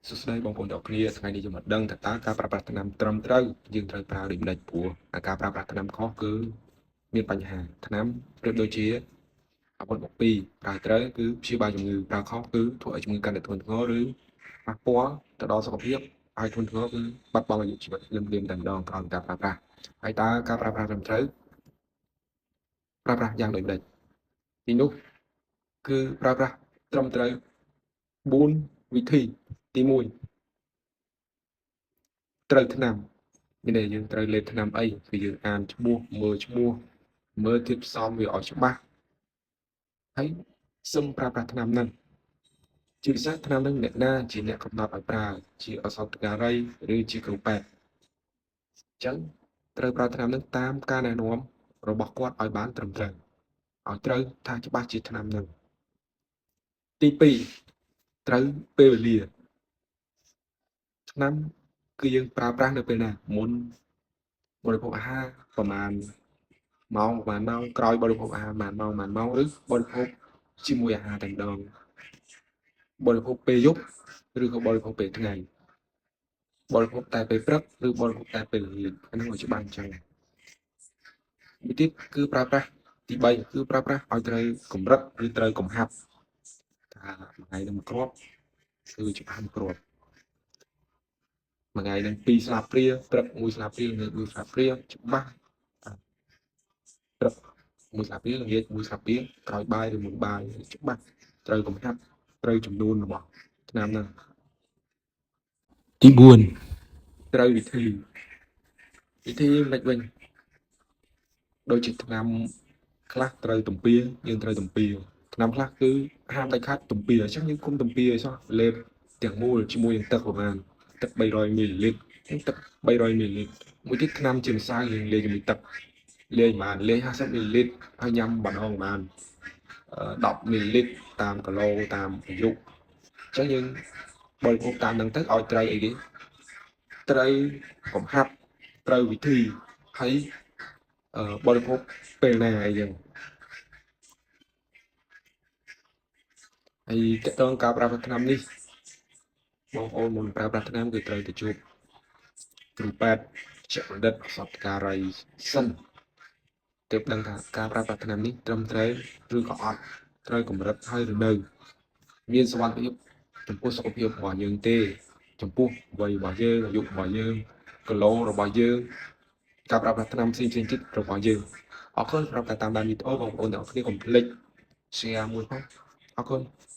សួស្តីបងប្អូនទាំងអស់គ្នាថ្ងៃនេះយើងមកដឹងថាតើការប្រើប្រាស់ថ្នាំត្រឹមត្រូវយើងត្រូវប្រើដូចម្តេចព្រោះអាការប្រើប្រាស់ថ្នាំខុសគឺមានបញ្ហាថ្នាំប្រៀបដូចជាអាវុធមកពីរប្រើត្រូវគឺព្យាបាលជំងឺប្រើខុសគឺធ្វើឲ្យជំងឺកាន់តែធ្ងន់ធ្ងរឬប៉ះពាល់ទៅដល់សុខភាពហើយធ្ងន់ធ្ងរគឺបាត់បង់អាយុជីវិតភ្លាមៗតែម្ដងក្រោយការប្រើប្រាស់ហើយតើការប្រើប្រាស់ត្រឹមត្រូវប្រើប្រាស់យ៉ាងដូចម្តេចទីនោះគឺប្រើប្រាស់ត្រឹមត្រូវ4វិធីទី1ត្រូវថ្នាំមានន័យយើងត្រូវលេបថ្នាំអីគឺយើងអានឈ្មោះមើលឈ្មោះមើលធាតុផ្សំវាឲ្យច្បាស់ហើយសឹមប្រើប្រាស់ថ្នាំហ្នឹងជាពិសេសថ្នាំហ្នឹងអ្នកណាជាអ្នកកំណត់ឲ្យប្រើជាឱសថការីឬជាគ្រូពេទ្យអញ្ចឹងត្រូវប្រើថ្នាំហ្នឹងតាមការណែនាំរបស់គាត់ឲ្យបានត្រឹមត្រូវឲ្យត្រូវថាច្បាស់ជាថ្នាំហ្នឹងទី2ត្រូវពេលវេលាថ្នាំគឺយើងប្រើប្រាស់នៅពេលណាមុនបរិភោគអាហារប្រហែលម៉ោងប្រហែលម៉ោងក្រោយបរិភោគអាហារប្រហែលម៉ោងប្រហែលម៉ោងឬបរិភោគជាមួយអាហារតែម្ដងបរិភោគពេលយប់ឬក៏បរិភោគពេលថ្ងៃបរិភោគតែពេលព្រឹកឬបរិភោគតែពេលល្ងាចអាហ្នឹងឲ្យច្បាស់អញ្ចឹងមួយទៀតគឺប្រើប្រាស់ទី3គឺប្រើប្រាស់ឲ្យត្រូវកម្រិតឬត្រូវកំហាប់ថាមួយថ្ងៃនឹងមួយគ្រាប់គឺច្បាស់មួយគ្រាប់មួយថ្ងៃនឹង2ស្លាបព្រាព្រឹក1ស្លាបព្រាល្ងាច1ស្លាបព្រាច្បាស់ព្រឹក1ស្លាបព្រាល្ងាច1ស្លាបព្រាក្រោយបាយឬមុនបាយច្បាស់ត្រូវកំហាប់ត្រូវចំនួនរបស់ថ្នាំហ្នឹង ទី4 ត្រូវវិធីវិធីមិនវិញដូចជាថ្នាំខ្លះត្រូវទំពាយើងត្រូវទំពាថ្នាំខ្លះគឺហាមដាច់ខាតទំពាអញ្ចឹងយើងគុំទំពាឲ្យសោះលេបទាំងមូលជាមួយនឹងទឹកប្រហែលទឹក300មីលីលីត្រទឹក300មីលីលីត្រមួយទៀតថ្នាំជាម្សៅយើងលាយជាមួយទឹកលាយប្រហែលលាយ50មីលីលីត្រហើយញ៉ាំម្ដងប្រហែល10មីលីលីត្រតាមគីឡូតាមអាយុអញ្ចឹងយើងបរិភោគតាមហ្នឹងទៅឲ្យត្រូវអីគេត្រូវកំហាប់ត្រូវវិធីហើយបរិភោគពេលណាអីចឹងហើយតកតងការប្រើប្រាស់ថ្នាំនេះបងប្អូនមុនប្រើប្រាស់ថ្នាំគឺត្រូវទៅជួបគ្រូពេទ្យជាបណ្ឌិតឱសថការីសិនទើបដឹងថាការប្រើប្រាស់ថ្នាំនេះត្រឹមត្រូវឬក៏អត់ត្រូវកម្រិតហើយឬនៅមានសុវត្ថិភាពចំពោះសុខភាពរបស់យើងទេចំពោះវ័យរបស់យើងអាយុរបស់យើងគីឡូរបស់យើងការប្រើប្រាស់ថ្នាំផ្សេងៗទៀតរបស់យើងអរគុណសម្រាប់ការតាមដានវីដេអូបងប្អូនទាំងអស់គ្នាកុំភ្លេច share មួយផងអរគុណ។